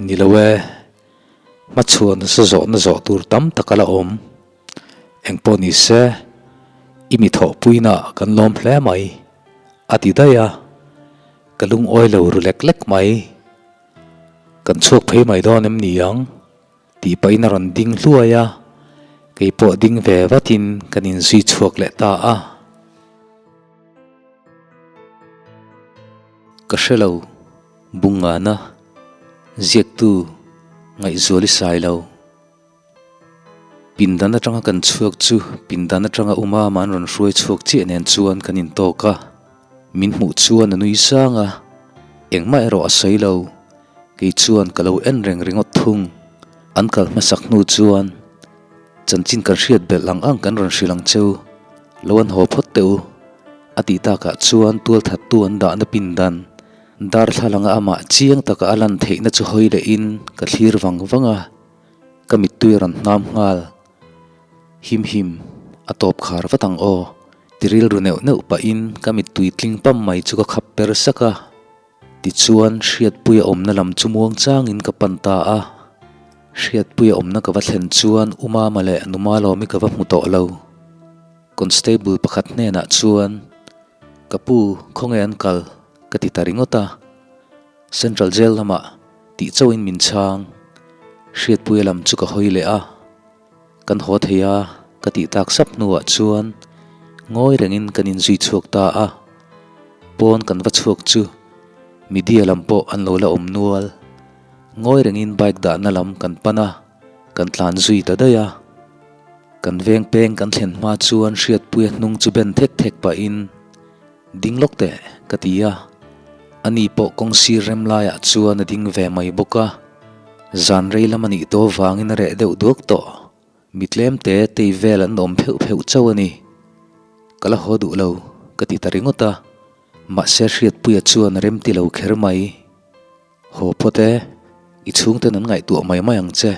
Ni lo e, hmachhuan nasa zawhna zawh tur tam tak a la awm. Engpawh ni se, i mi thawhpuina kan lawm hle mai, a ti daih a, ka lungawi lo ru lek lek mai. Kan chhuak phei mai dawn em ni ang? Tih pahin a rawn ding hluai a, kei pawh ding ve vatin kan inzui chhuak leh ta a. Ka hre lo, Bungana, ziaktu Ngaihzuali Sailo. Pindan atanga kan chhuak chu pindan atanga Umama an rawn hruai chhuak chiah nen chuan kan intawk a, min hmuh chuan a nui sang a, engmah erawh a sawi lo, kei chuan ka lo en reng ringawt thung. An kal hmasak hnu chuan chanchin kan hriat belh ang ang kan rawn hrilh ang cheu, lo an haw phawt teh u, a tih takah chuan tualthattu an dahna pindan darthlalanga amah chiang taka a lan theihna chu hawi lehin ka thlir vang vang a. Ka mittui a rawn hnam nghal. Him him, a tawp khar vat ang aw, ti rilru neuh neuh pahin ka mittui tling pam mai chu ka khap per sak a. Tichuan, Hriatpuia awmna lam chu muang changin ka pan ta a. Hriatpuia awmna ka va thlen chuan U Mama leh Nu Malawmi ka va hmu tawh lo. Constable pakhat hnenah chuan, Ka pu, khawnge an kal? ka ti ta ringawt a. Central Jail lamah tih chauhin min chhang. Hriatpuia lam chu ka hawi leh a, kan haw thei a ka tih tak sap hnuah chuan ngawi rengin kan inzui chhuak ta a. Pawn kan va chhuak chu media lam pawh an lo la awm nual. Ngawi rengin bike dahna lam kan pan a, kan tlan zui ta daih a. Kan veng peng kan thlen hma chuan Hriatpuia hnung chu ben thek thek pahin, Ding lawk teh, ka ti a. Ani pawh kawng sir rem laiah chuan a ding ve mai bawk a. Zan rei lam a nih tawh vangin a reh deuh duak tawh. Mi tlem te tei vel an awm pheuh pheuh chauh a ni. Ka la haw duh lo, ka ti ta ringawt a. Mahse Hriatpuia chuan a remti lo kher mai. Haw phawt e, i chhungten an ngaihtuah mai mai ang che,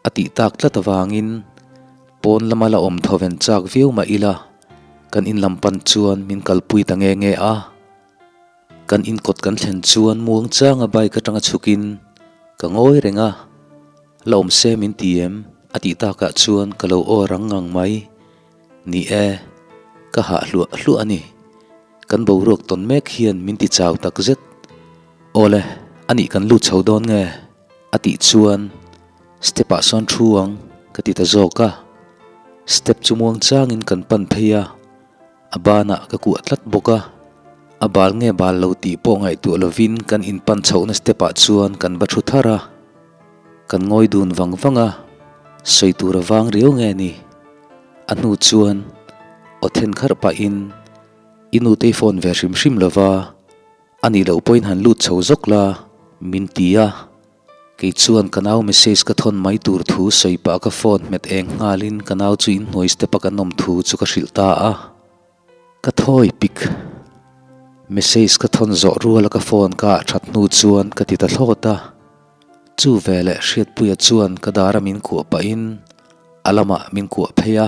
a tih tak tlat avangin pawn lama la awm thawven chak viau mah ila kan in lam pan chuan min kalpui ta nge nge a. Kan in kawt kan thlen chuan muang changa bike atanga chhukin ka ngawi reng a, la awm se min ti em? a tih takah chuan ka lo aw rang ngang mai. Ni e, ka hah hluah hluah a ni. Kan boruak tawn mek hian min ti chau tak zet. Awle, anih kan lut chho dawn nge? A tih chuan step ah sawn thu ang ka ti ta zawk a. Step chu muang changin kan pan phei a, a banah ka kuah tlat bawk a. A bal nge bal lo tih pawh ngaihtuah lovin kan inpan chhohna step ah chuan kan va thu thar a. Kan ngawi dun vang vang a, sawi tur a vang riau nge ni? A hnu chuan aw then kharh pahin i nutei phone ve hrim hrim lova, a nih loh pawhin han lut chho zawk la, min ti a. Kei chuan ka nau message ka thawn mai tur thu sawi pah ka phone hmet eng nghalin ka nau chu inhnuai step a kan awm thu chu ka hrilh ta a. Ka thawi pik. Message ka thawn zawh ruala ka phone ka ah that hnu chuan ka ti ta thlawt a. Chu veleh Hriatpuia chuan ka dara min kuah pahin a lamah min kuah phei a,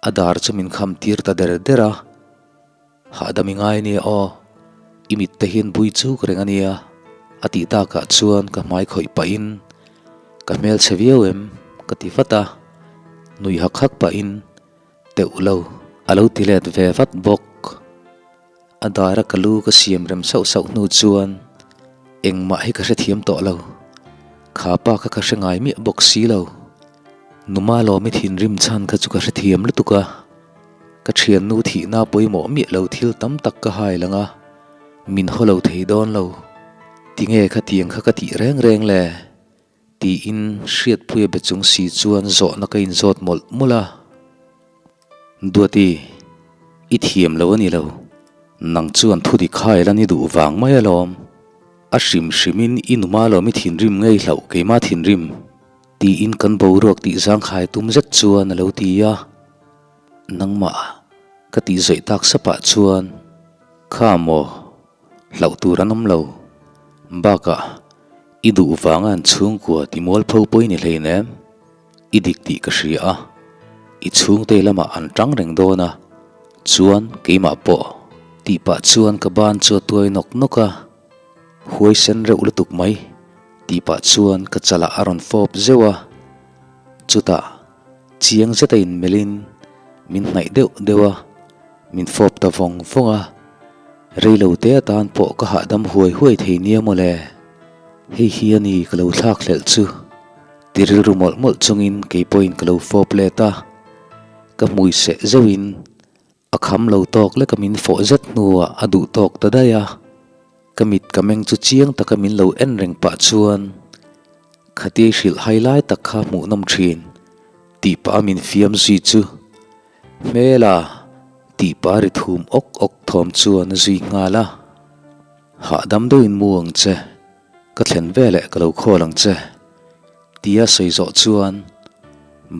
a dar chu min kham tir ta der der a. Hahdam i ngai ania aw, i mit te hian bui chuk reng ania a tih takah chuan ka hmai khawih pahin ka hmelchhe viau em ka ti vat a, nui hak hak pahin Teuh lo, a lo ti let ve vat bawk. A dara ka lu ka siam rem sauh sauh hnu chuan engmah hi ka hrethiam tawh lo. Kha pa kha ka hre ngai miah bawk si lo. Numa lawmi thinrim chhan kha chu ka hrethiam lutuk a. Ka thiannu thihna pawimawh miah lo thil tam tak ka hai lang a, min haw lo thei dawn lo. Tinge khatiang kha ka tih reng reng le? Tiin Hriatpuia be chung si chuan zawhna ka inzawt mawlh mawlh a. Duati, i thiam lo a ni lo. Nang chuan thu dik hai la ni duh vang mai alawm. A hrim hrimin i numa lawm i thinrim ngei hlauh keimah thinrim. Tiin kan boruak tih zangkhai tum zet chuan a lo ti a. Nangmah ka tih zawih tak sapah chuan, Kha maw, hlauh tur an awm lo. Bakah, I duh vanga an chhungkua ti mualpho pawh i ni hleinem? I dik tih ka hria a, i chhungte lamah an tang reng dawn a, chuan keimah pawh tih pah chuan ka ban chu a tuai nawk nawk a, huaisen reuh lutuk mai. Tih pah chuan ka chalah a rawn fawp zeuh a, chutah chiang zeta inmelhin min hnaih deuh deuh a, min fawp ta vawng vawng a, reilo te atan pawh ka hahdam huai huai thei nia mawle. Hei hi a ni ka lo thlak hlelh chu ti rilru mawlh mawlh chungin kei pawhin ka lo fawp let a, ka hmui seh zeuhin A kham lo tawk lek a min fawh zet hnuah a duh tawk ta daih a, ka mit ka meng chu chiang taka min lo en reng pah chuan Khatia i hrilh hai lai tak kha hmuhnawm thin tih pah a min fiam zui chu Hmela tih pah a ri thum awk awk thawm chuan a zui nghal a, Hahdam deuhin mu ang che, ka thlen veleh ka lo khawl ang che tia sawi zawh chuan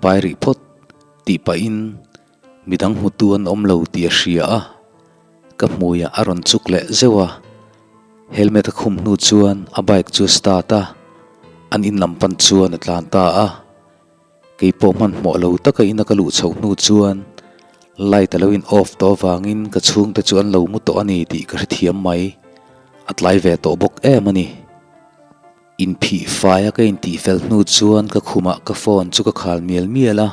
Bai rih phawt tih pahin Midang hmutu an awm lo tih a hria a, ka hmuiah a rawn chuk leh zeuh a. Helmet a khum hnu chuan a bike chu a start a, an in lam pan chuan a tlan ta a. Kei pawh hmanhmawh lo taka ina ka luh chhoh hnu chuan light a lo in off tawh avangin ka chhungte chu an lo mu tawh a ni tih ka hrethiam mai. A tlai ve tawh bawk em a ni. Inphih faia ka intih fel hnu chuan ka khumah ka phone chu ka khal mial mial a,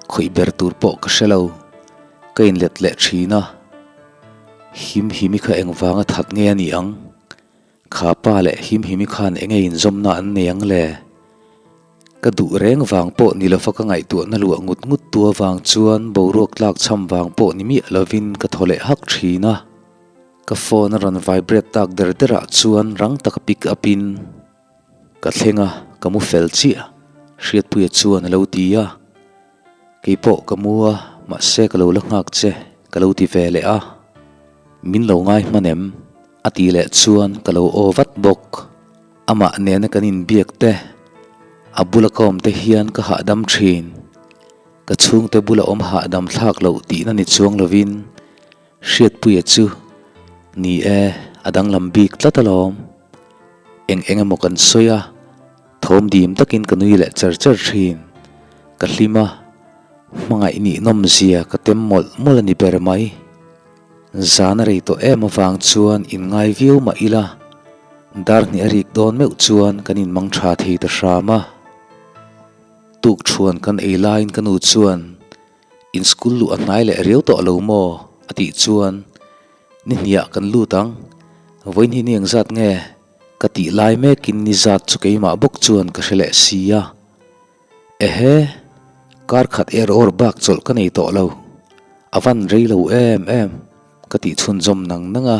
khawih ber tur pawh ka hre lo, ka inlet leh thin a. Him Himi kha engvanga that nge a nih ang? Kha pa leh Him Himi khan enge inzawmna an nei ang le? Ka duh reng vang pawh ni lova ka ngaihtuahna luah ngut ngut tu avang chuan boruak tlak chham vang pawh ni miah lovin ka thaw leh hak thin a. Ka phone a rawn vibrate tak der der ah chuan rang taka pick up in ka thleng a, ka mu fel chiah, Hriatpuia chuan a lo ti a. Keipawh ka mu a, mahse ka lo la nghak che ka lo ti ve leh a. Min lo ngai hman em? a ti leh chuan ka lo aw vat bawk. Amah nena kan inbiak te, a bula ka awm te hian ka hahdam thin. Ka chhungte bula awm hahdam thlak loh tihna ni chuang lovin Hriatpuia chu, Ni e, a danglam bik tlat alawm. Eng eng emaw kan sawi a, thawm dim takin ka nui leh cher cher thin. Ka hlim a, hmangaih nih nawmzia ka tem mawlh mawlh a ni ber mai. Zan a rei tawh em avang chuan inngai viau mah ila, dar hnih a rik dawn meuh chuan kan inmang tha thei ta hram a. Tukṭhuan kan ei laiin ka nu chuan, In school luh a hnai leh riau tawh lo maw? a tih chuan, Ni hniah kan lut ang, vawiin hi ni engzat nge? ka tih lai mekin ni zat chu keimah bawk chuan ka hre leh si a. Ehe, kar khat er awr bak chawlh ka nei tawh lo, a van rei lo em em, ka tih chhunzawm nang nang a.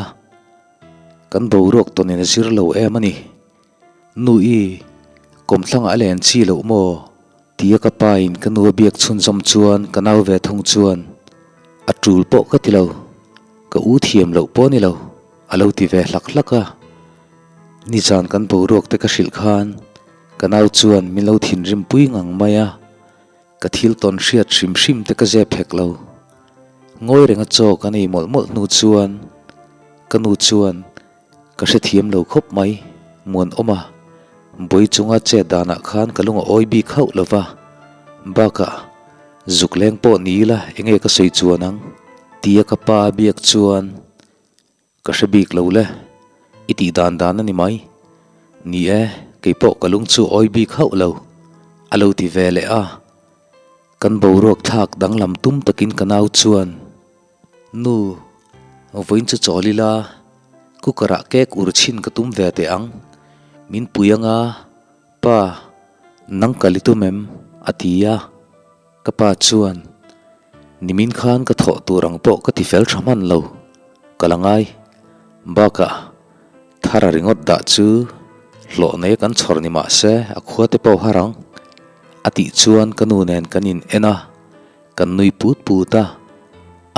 Kan boruak tawnin a zir lo em a ni. Nu i, kawmthlangah a len chi loh maw? Tia ka pa in ka nu a biak chhunzawm chuan ka nau ve thung chuan, A tul pawh ka ti lo, ka u thiam loh pawh ni lo, a lo ti ve hlak hlak a. Nizan kan boruak te ka hrilh khan ka nau chuan min lo thinrim pui ngang mai a, ka thil tawn hriat hrim hrim te ka zep hek lo. Ngawi renga chaw kan ei mawlh mawlh hnu chuan ka nu chuan, Ka hrethiam lo khawp mai, Muanawm a, Bawi chunga chet danah khan ka lung a awi bik hauh lo va, bakah zuk leng pawh ni ila enge ka sawi chuan ang? Tia ka pa a biak chuan ka hre bik lo le, i tih dan dan a ni mai. Ni e, kei pawh ka lung chu a awi bik hauh lo, a lo ti ve leh a. Kan boruak thlak danglam tum takin ka nau chuan, Nu, vawiin chu chawl ila, cooker ah cake ur chhin ka tum ve teh ang, min pui anga, pa, nang kal i tum em? a ti a, ka pa chuan, Nimin khan ka thawh tur ang pawh ka ti fel tha hman lo, ka la ngai, bakah thara ringawt dah chu hlawh nei a kan chhawr ni mah se a khua te pawh har ang, a tih chuan ka nu nen kan in en a. Kan nui put put a,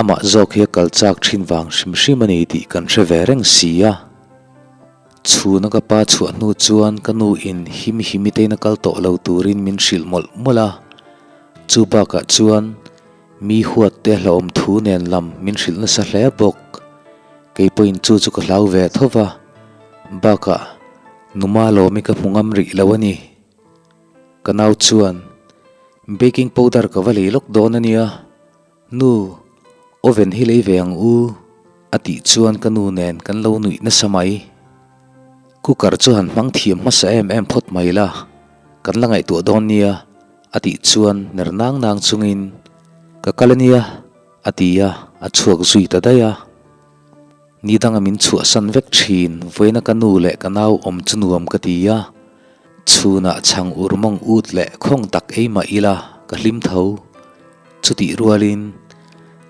amah zawk hi a kal chak thin vang hrim hrim a ni tih kan hre ve reng si a. Chhuna ka pa chhuah hnu chuan ka nu in him himi tein a kal tawh lo turin min hrilh mawlh mawlh a, chu bakah chuan mi huat te hlauhawm thu nen lam min hrilh nasa hle bawk. Kei pawhin chu chu ka hlau ve tho va, bakah numa lawmi ka hmu ngam rih lo a ni. Ka nau chuan, Baking powder ka va lei lawk dawn a nia, nu, oven hi lei ve ang u, a tih chuan ka nu nen kan lo nuih nasa mai. Cooker chu han hmang thiam hmasa em em phawt mai la, kan la ngaihtuah dawn nia, a tih chuan ner nang nang chungin, Ka kal a nia, a ti a, a chhuak zui ta daih a. Ni danga min chhuahsan vek thin, vawiina ka nu leh ka nau awm chu nuam ka ti a, chhunah chhang ur mawng ut leh khawng tak ei mah ila ka hlim tho. Chutih rualin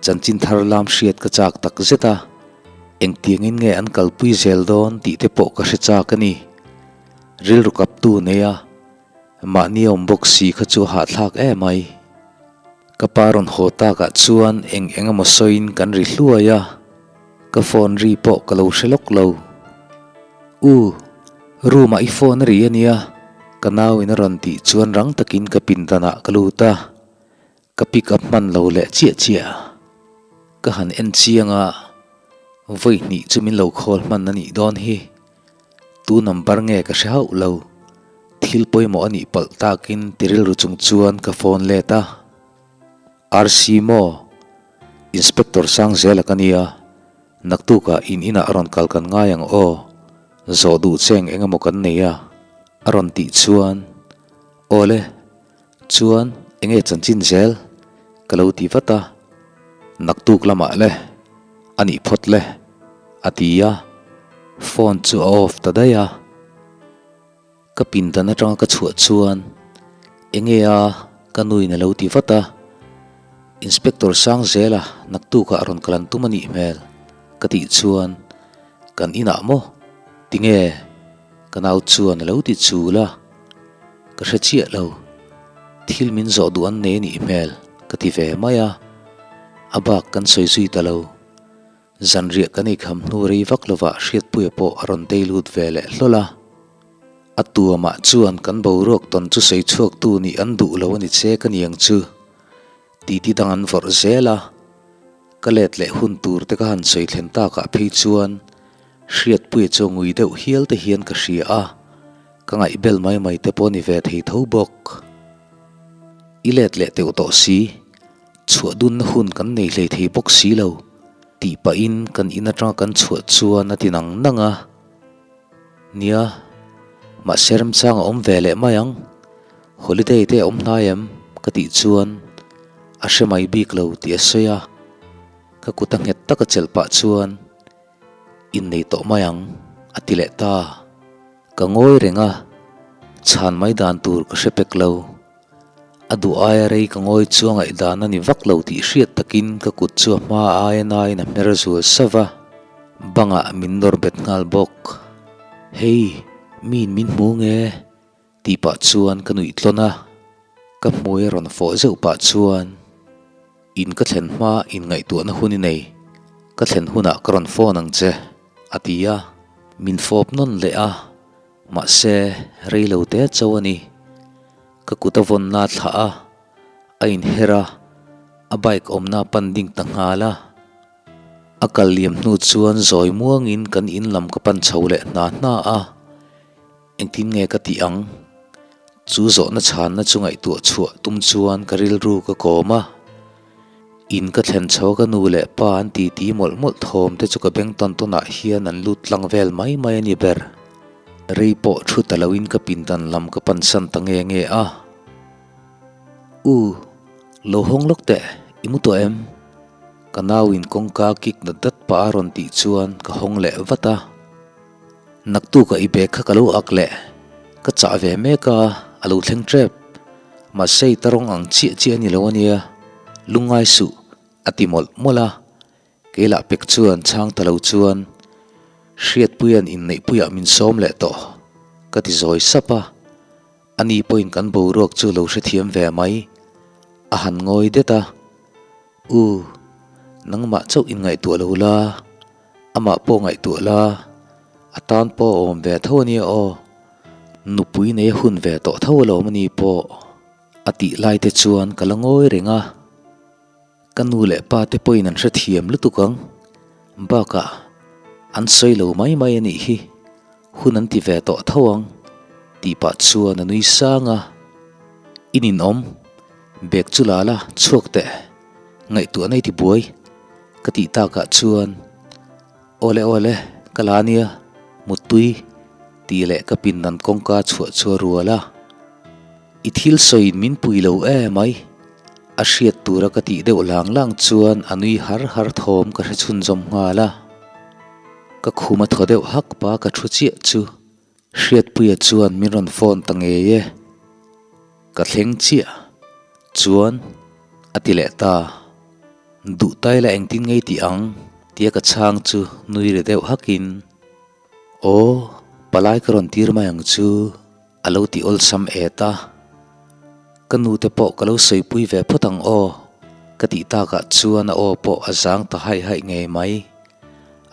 chanchin thar lam hriat ka chak tak zet a, engtiangin nge an kalpui zel dawn tih te pawh ka hre chak a ni. Rilru kaptu nei a, mahni awm bawk si kha chu a hahthlak em mai. Ka pa rawn haw takah chuan eng eng emaw sawiin kan ri hluai a, ka phone ri pawh ka lo hre lawk lo. U, room ah i phone a ri a nia, ka nau in a rawn tih chuan rang takin ka pindan ah ka lut a, ka pick up hman lo leh chiah chiah. Ka han en chiang a, vawi hnih chu min lo call hman a nih dawn hi. Tu number nge ka hre hauh lo. Thil pawimawh a nih palh takin ti rilru chung chuan ka phone let a. RC maw? Inspector Sangzela ka nia, naktukah in inah rawn kal kan ngai ang aw, zawh duh cheng eng emaw kan nei a, a rawn tih chuan, Awle, chuan enge chanchin zel? ka lo ti vat a, Naktuk lamah le, a nih phawt le, a ti a, phone chu a off ta daih a. Ka pindan atanga ka chhuah chuan enge a ka nuin a lo ti vat a, Inspector Sangzela naktukah a rawn kalan tum a nih hmel ka tih chuan kan inah maw tinge ka nau chuan a lo ti chul a, ka hre chiah lo thil min zawh duh an nei a nih hmel ka ti ve mai a, a bak kan sawi zui ta lo. Zanriah kan eikham hnu rei vak lovah Hriatpuia pawh a rawn tei lut ve leh hlawl a. A tuamah chuan kan boruak tawn chu sawi chhuaktu nih an duh lo a ni che ka niang chu. Titi dang an vawrh zel a. Ka let leh hun tur te ka han sawi thlen takah phei chuan Hriatpuia chu ngui deuh hial te hian ka hria a, ka ngaihbel mai mai te pawh a ni ve thei tho bawk. I let leh teuh tawh si. Chhuah dunna hun kan nei hlei thei bawk si lo tih pahin kan in atanga kan chhuah chuan a ti nang nang a. Nia, mahse remchang a awm ve leh mai ang. Holiday te a awm hnai em? ka tih chuan a hre mai bik lo tih a sawi a. Ka kut a nghet taka chelh pah chuan innei tawh mai ang a ti leh ta. Ka ngawi reng a, chhan mai dan tur ka hre pek lo. A duh aia rei ka ngawi chu a ngaihdan a ni vak lo tih hriat takin ka kut chu a hma aia nain a hmer zual sauh va, bangah min nawr bet nghal bawk. Hei, miin min hmu nge? tih pah chuan ka nuih tlawn a, ka hmui a rawn fawh zeuh pah chuan in ka thlen hma inngaihtuahna hun i nei, ka thlen hunah ka rawn phone ang che, a ti a, min fawp nawn leh a. Mahse, rei lo te cho a ni. Ka kut a vawnna a thlah a, a inher a, a bike awmna a pan ding ta nghal a. A kal liam hnu chuan zawi muangin kan in lam ka pan chho leh hna hna a, engtin nge ka tih ang? Chu zawhna chhanna chu ngaihtuah chhuah tum chuan ka rilru ka kawm a. In ka thlen chho a ka nu leh pa an titi mawlh mawlh thawm te chu ka beng tawn tawn ah hian an lut tlang vel mai mai a ni ber. Rei pawh thu ta loin ka pindan lam ka pansan ta nge nge a. U, lo hawng lawk teh, i mu tawh em? Ka nau in kawngka kik dat dat pah a rawn tih chuan ka hawng leh vat a. Naktuk a i bag kha ka lo ak leh, ka chah ve mek a, a lo thleng tep. Mahse i tarawng ang chiah chiah a ni lo a nia, lungngai suh, a ti mawlh mawlh a. Keilah pek chuan chhang ta lo chuan Hriatpuia'n inneihpuiah min sawm leh tawh, ka ti zawi sap a. Ani pawhin kan boruak chu lo hrethiam ve mai, a han ngawi det a. U, nangmah chauh inngaihtuah lo la. Amah pawh ngaihtuah la, a tan pawh a awm ve tho a nia aw. Nupui nei a hun ve tawh tho alawm a ni pawh a tih lai te chuan ka la ngawi reng a. Ka nu leh pa te pawhin an hrethiam lutuk ang. Bakah an sawi lo mai mai a nih hi, hun an ti ve tawh tho ang tih pah chuan a nui sang a. I ninawm, bag chu la la, chhuak teh. Ngaihtuahna i ti buai ka tih takah chuan Awle awle ka la nia muttui Tih leh ka pindan kawngka chhuah chu a rual a. I thil sawiin min pui lo e mai. A hriat tura ka tih deuh lang lang chuan a nui har har thawm ka hre chhunzawm nghal a. Ka khum a thaw deuh hak pa ka thu chiah chu Hriatpuia chuan min rawn phone ta ngei e. Ka thleng chiah chuan a ti leh ta. Duh tai la engtin ngei tih ang tia ka chhang chu nui ri deuh hakin Aw palai ka rawn tir mai ang chu a lo ti awlsam et a. Ka nute pawh ka lo sawipui ve phawt ang aw ka tih takah chuan a aw pawh a zang ta haih haih ngei mai.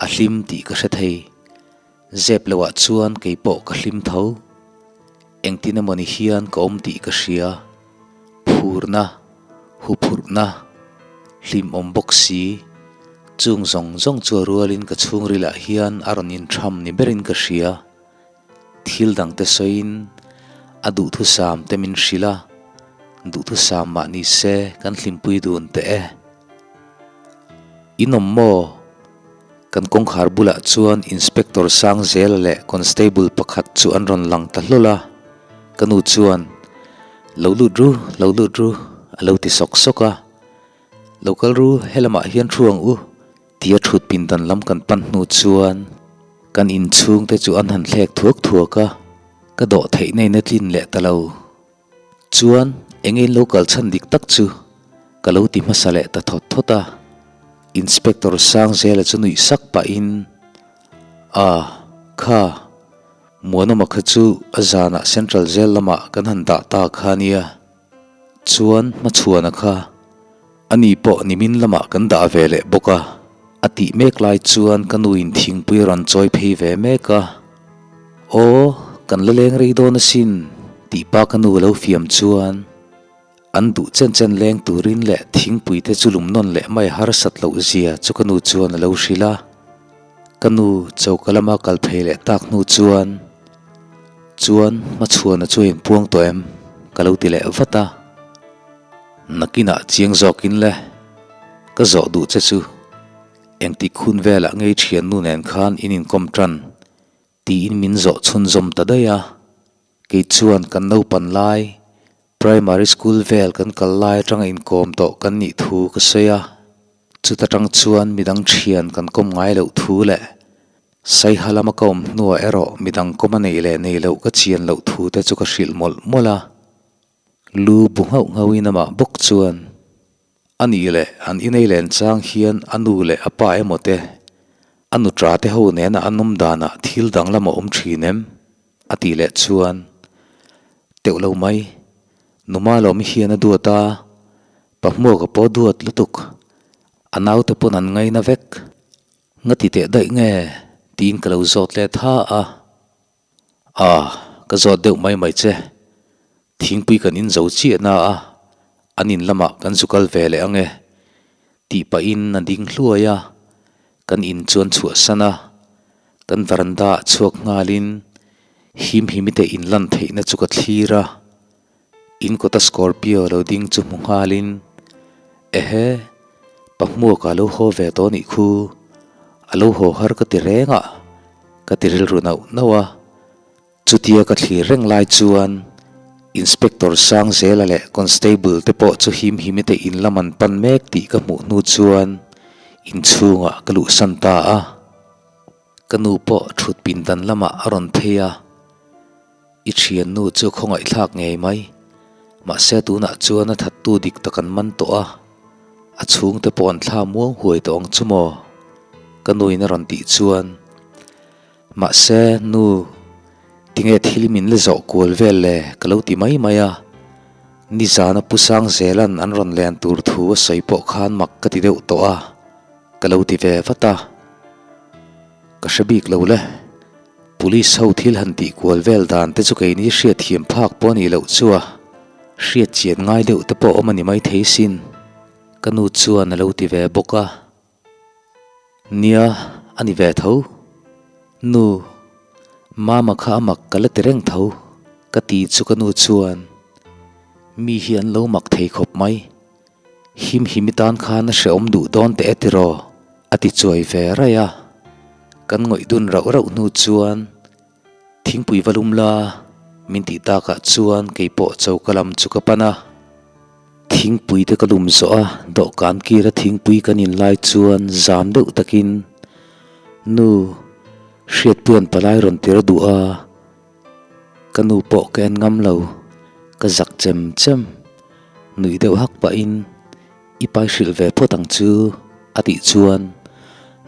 A hlim tih ka hre thei. Zep loah chuan kei pawh ka hlim tho. Engtin emawni hian ka awm tih ka hria. Phurna, huphurhna, hlimawm bawk si. Chung zawng zawng chu a rualin ka chhungrilah hian a rawn intham ni berin ka hria. Thil dangte sawiin a duhthusam te min hrilh a, duhthusam mah ni se kan hlimpui dun teh e. In awm maw? Kan kawngkhar bulah chuan Inspector Sangzela leh Constable pakhat chu an rawn lang ta hlawl a, ka nu chuan, Lo lut ru, lo lut ru, a lo ti sawk sawk a. Lo kal ru, helamah hian thu ang u, tia thut pindan lam kan pan hnu chuan kan inchhungte chu an han thlek thuak thuak a, ka dawh theihna in a tlin leh ta lo. Chuan eng in lo kal chhan dik tak chu ka lo ti hmasa leh ta thawt thawt a. Inspector Sangzela chu nuih sak pahin, A, kha, Muanawma kha chu a zanah Central Jail lamah kan han dah ta kha nia. Chuan Hmachhuana kha ani pawh nimin lamah kan dah ve leh bawk a. A tih mek lai chuan ka nuin thingpui a rawn chawi phei ve mek a. Aw, kan la leng rei dawn asin, tih pa ka nu a lo fiam chuan an duh chen chen leng turin leh thingpui te chu lum nawn leh mai harsat loh zia chu ka nu chuan a lo hrilh a. Ka nu choka lama kal phei leh tak hnu chuan, Chuan hmachhuana chu a inpuang tawh em? ka lo ti leh vat a. Nakinah chiang zawkin le, ka zawh duh che chu. Engtik hun velah ngei thiannu nen khan in inkawm tan tiin min zawh chhunzawm ta daih a. Kei chuan kan naupan lai, primary school vel kan kal lai atanga inkawm tawh kan nih thu ka sawi a. Chuta tang chuan midang thian kan kawm ngai loh thu leh Saiha lama ka awm hnuah erawh midang kawm a neih leh nei loh ka chian loh thu te chu ka hrilh mawlh mawlh a. Lu bu nghauh nghauhin amah bawk chuan. A nih leh an inei len chang hian a nu leh a pa emaw te, a nutra te ho nena an awm danah thil danglam a awm thin em? A tih leh chuan, Teuh lo mai, numa lawm hian a duat a, pa hmuaka pawh duat lutuk, a naute pawn an ngaina vek, nga ti teh daih nge? tiin ka lo zawt leh tha a. Ah, ka zawt deuh mai mai che. Thingpui kan in zo chiah na a, an in lamah kan zu kal ve leh ang e, tih pahin a ding hluai a, kan in chuan chhuahsan a, kan veranda ah chhuak nghalin him himi te in lan theihna chu ka thlir a, in kawta Scorpio lo ding chu hmu nghalin, Ehe, Pahmuaka lo haw ve tawh nih khu, a lo haw har ka ti reng a, ka ti rilru nauh nauh a. Chutia ka thlir reng lai chuan Inspector Sangzela leh Constable te pawh chu him himi te in lam an pan mek tih ka hmuh hnu chuan inchhungah ka luhsan ta a. Ka nu pawh thut pindan lamah a rawn phei a, I thiannu chu khawngaihthlak ngei mai. Mahse tunah chuan a thattu dik tak an man tawh a, a chhungte pawh an thla muang huai tawh ang chu maw? Ka nuin a rawn tih chuan, Mahse nu, tinge thil min la zawh kual vel le ka lo ti mai mai a. Nizana Pu Sangzela'n an rawn len tur thu a sawi pawh khan mak ka ti deuh tawh a, ka lo ti ve vat a. Ka hre bik lo le. Police ho thil han tih kual vel dan te chu keini hriat thiam phak pawh a nih loh chu a, hriat chian ngai deuh te pawh awm a ni maithei sin, ka nu chuan a lo ti ve bawk a. Nia, a ni ve tho. Nu, Mama kha a mak ka la ti reng tho, ka ti chu ka nu chuan, Mi hi an lo mak thei khawp mai. Him himi tan khan a hrehawm duh dawn teh e tiraw? a ti chuai ve raih a. Kan ngawih dun rauh rauh hnu chuan. Thingpui va lum la, min tih takah chuan kei pawh choka lam chu ka pan a. Thingpui te ka lum zawh a, dawhkan kira thingpui kan in lai chuan zam deuh takin, Nu, Hriatpuia'n palai rawn tir a duh a, ka nu pawh ka en ngam lo, ka zak chem chem. Nuih deuh hak pahin, I pai hrilh ve phawt ang chu, a tih chuan,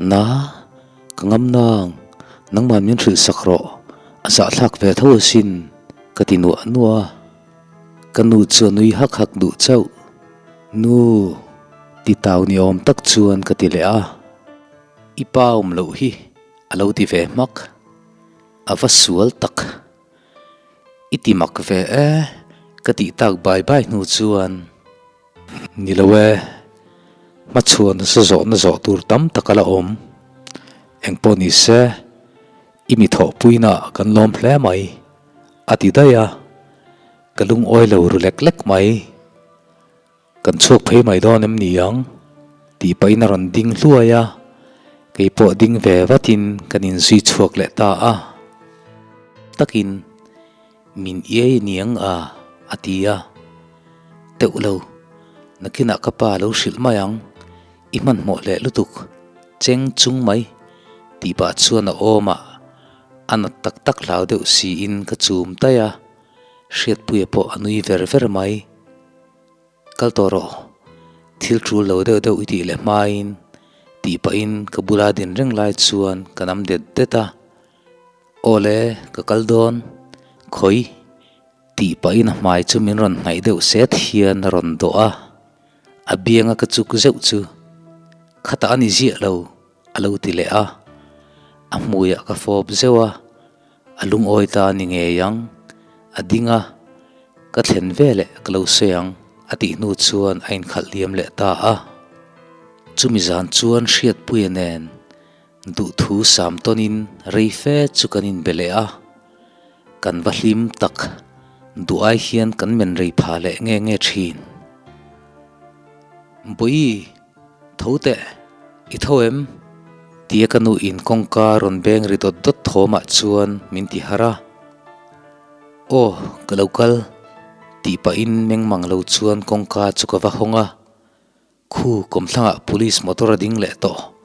Na, ka ngam nang, nangmah min hrilh sak rawh, a zahthlak ve tho asin, ka ti nuah nuah a. Ka nu chu a nui hak hak duh chauh. Nu, ti tau ni awm tak chuan ka ti leh a. I pa awm loh hi a lo ti ve hmak. A va sual tak. I ti mak ve e, ka tih tak bai bai hnu chuan. Ni lo e, hmachhuan nasa zawhna zawh tur tam tak a la awm. Engpawh ni se, i mi thawhpuina kan lawm hle mai, a ti daih a, ka lungawi lo ru lek lek mai. Kan chhuak phei mai dawn em ni ang? tih pahin a rawn ding hluai a, kei pawh ding ve vatin kan inzui chhuak leh ta a. Takin min iai niang a, a ti a. Teuh lo, nakinah ka pa lo hrilh mai ang, i hmanhmawh leh lutuk, cheng chung mai, tih pah chuan a awmah a nat tak tak hlau deuh siin ka chum taih a, Hriatpuia pawh a nui ver ver mai. Kal tawh rawh, thil tul lo deuh deuh i tih leh hmain tih pahin ka bula din reng lai chuan ka nam det det a. Aw le, ka kal dawn, khawi tih pahin a hmai chu min rawn hnaih deuh set hian a rawn dawh a, a bianga ka chuk zeuh chu khatah a ni ziah lo a lo ti leh a, a hmuiah ka fawp zeuh a. A lungawi ta ni ngei ang, a ding a, ka thlen veleh ka lo sawi ang a tih hnu chuan a inkhalh liam leh ta a. Chumi zan chuan Hriatpuia nen duhthu sam tawnin rei fe chu kan inbe leh a, kan va hlim tak, duh ai hian kan men rei pha leh nge nge thin. Bawihi! Tho teh, i tho em? Tia ka nu in kawngka rawn beng ri dawt dawt thawmah chuan min ti harh a. Aw, ka lo kal, tih pahin meng mang lo chuan kawngka chu ka va hawng a. Khu kawmthlangah police motor a ding leh tawh,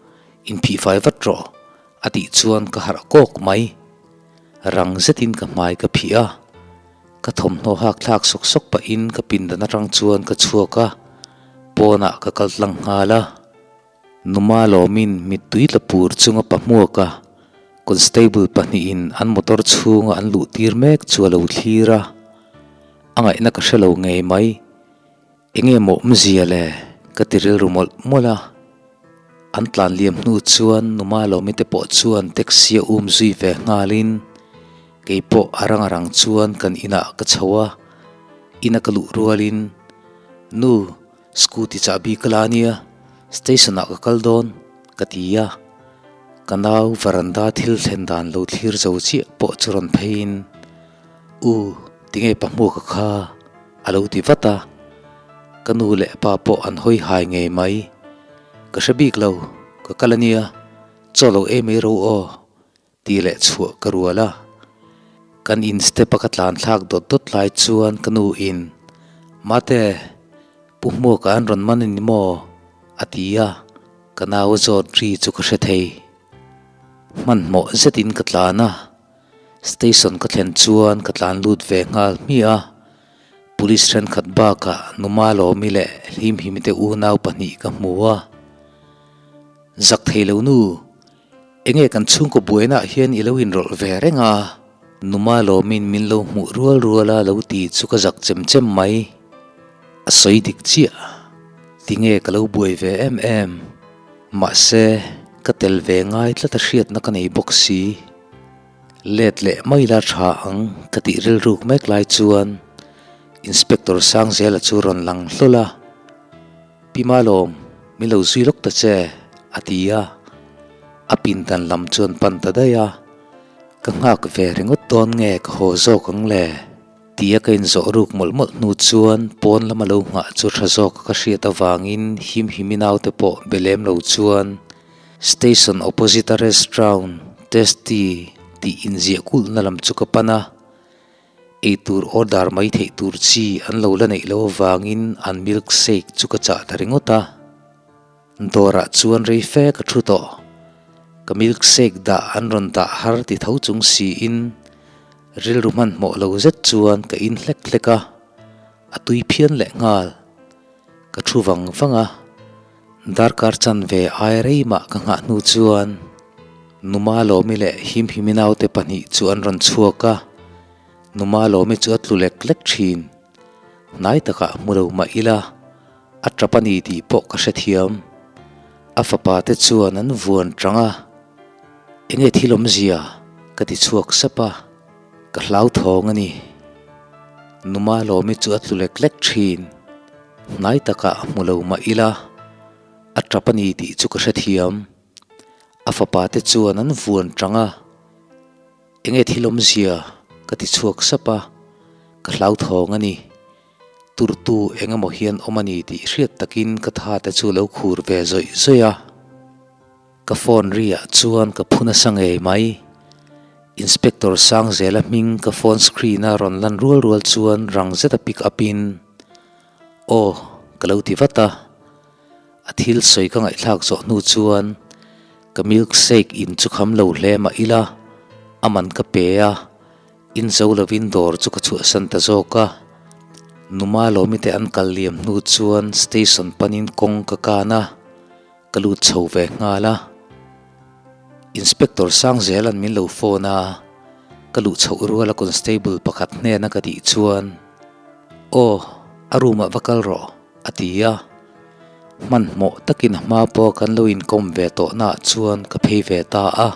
inphihfai vat rawh, a tih chuan ka harh kawk mai. Rang zetin ka hmai ka phih a, ka thawmhnaw hak thlak sawk sawk pahin ka pindan atang chuan ka chhuak a, pawnah ka kal tlang nghal a. Numa lawmin mittui tla pur chunga pa hmuak a, constable pahnihin an motor chhunga an luh tir mek chu a lo thlir a, a ngaihna ka hre lo ngei mai. Enge maw awmzia le? ka ti rilru mawlh mawlh a. An tlan liam hnu chuan Numa Lawmi te pawh chuan taxi a um zui ve nghalin kei pawh a rang a rang chuan kan inah ka chho a, ina ka luh rualin Nu, scooty chahbi ka la ania, station ah ka kal dawn ka ti a. Ka nau varanda thil thlen dan lo thlir zo chiah pawh chu rawn pheiin U, tinge pa hmuaka kha? A lo ti vat a, ka nu leh pa pawh an hawi hai ngei mai. Ka hre bik lo, ka kal a nia, chaw lo ei mai ro aw, tih leh chhuah ka rual a. Kan in step a ka tlan thlak dawt dawt lai chuan ka nu in, Mate, Pu Hmuaka an rawn man a ni maw? a ti a, ka nau a zawt ri chu ka hre thei. Hmanhmawh zetin ka tlan a. Station ka thlen chuan ka tlan lut ve nghal hmiah a, Police thenkhat bakah Numa Lawmi leh Hlimhimi te unau pahnih ka hmu a. Zak thei lo nu, enge kan chhungkaw buainaah hian i lo inrawlh ve reng a? Numa Lawmi'n min lo hmuh rual rual a lo ti chu ka zak chem chem mai. A sawi dik chiah, tinge ka lo buai ve em em? Mahse, ka tel ve ngai tlat a hriatna ka nei bawk si. Let leh mai la tha ang ka tih rilruk mek lai chuan Inspector Sangzela chu rawn lang hlawl a, Pi Malawm, min lo zui lawk ta che, a ti a. A pindan lam chuan pan ta daih a, Ka nghak ve ringawt dawn nge ka haw zawk ang le? Tia ka inzawh ruk mawlh mawlh hnu chuan pawn lama lo nghah chu tha zawk ka hriat avangin himhimi naute pawh be lem lo chuan Station opposite a restaurant Tasty tih inziah kulhna lam chu ka pan a. Eitur order mai theih tur chi an lo la neih loh avangin an milk shake chu ka chah ta ringawt a. Dawrah chuan rei fe ka thu tawh. Ka milk shake dah an rawn dah har ti tho chung siin rilru hmanhmawh lo zet chuan ka in hlek hlek a, a tui phian leh nghal. Ka thu vang vang a, darkar chanve ai rei mah ka nghah hnu chuan Numa Lawmi leh Himhimi naute pahnih chu an rawn chhuak a, Numa Lawmi chu a tlu lek lek thin. Hnai takah hmu lo mah ila, a tap a ni tih pawh ka hrethiam. A fapa te chuan an vuan tang a, Enge thil awmzia? ka ti chhuak sap a, ka hlauthawng a ni. Numa Lawmi chu a tlu lek lek thin. Hnai takah hmu lo mah ila, a tap a ni tih chu ka hrethiam. A fapa te chuan an vuan tang a. Enge thil awmzia? ka ti chhuak sap a, ka hlauthawng a ni. Turtu eng emaw hian awm a ni tih hriat takin ka tha te chu lo khur ve zawih zawih a. Ka phone ri ah chuan ka phu nasa ngei mai. Inspector Sangzela hming ka phone screen a rawn lan rual rual chuan rang zeta pick up in, Aw, ka lo ti vat a. A thil sawi ka ngaihthlak zawh hnu chuan ka milk shake in chu kham lo hle mah ila, a man ka pe a, in zo lovin dawr chu ka chhuahsan ta zawk a. Numa Lawmi te an kal liam hnu chuan station panin kawng ka kan a, ka lut chho ve nghal a. Inspector Sangzela'n min lo phone a, ka luh chhoh ruala constable pakhat hnena ka tih chuan, Aw, a room ah va kal rawh. A ti a, hmanhmawh takin a hma pawh kan lo inkawm ve tawhnaah chuan ka phei ve ta a.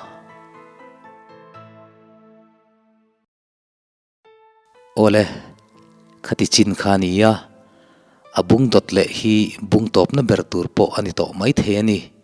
Awle, khati chin kha a ni a, a bung dawt leh hi bung tawpna ber tur pawh a ni tawh maithei a ni.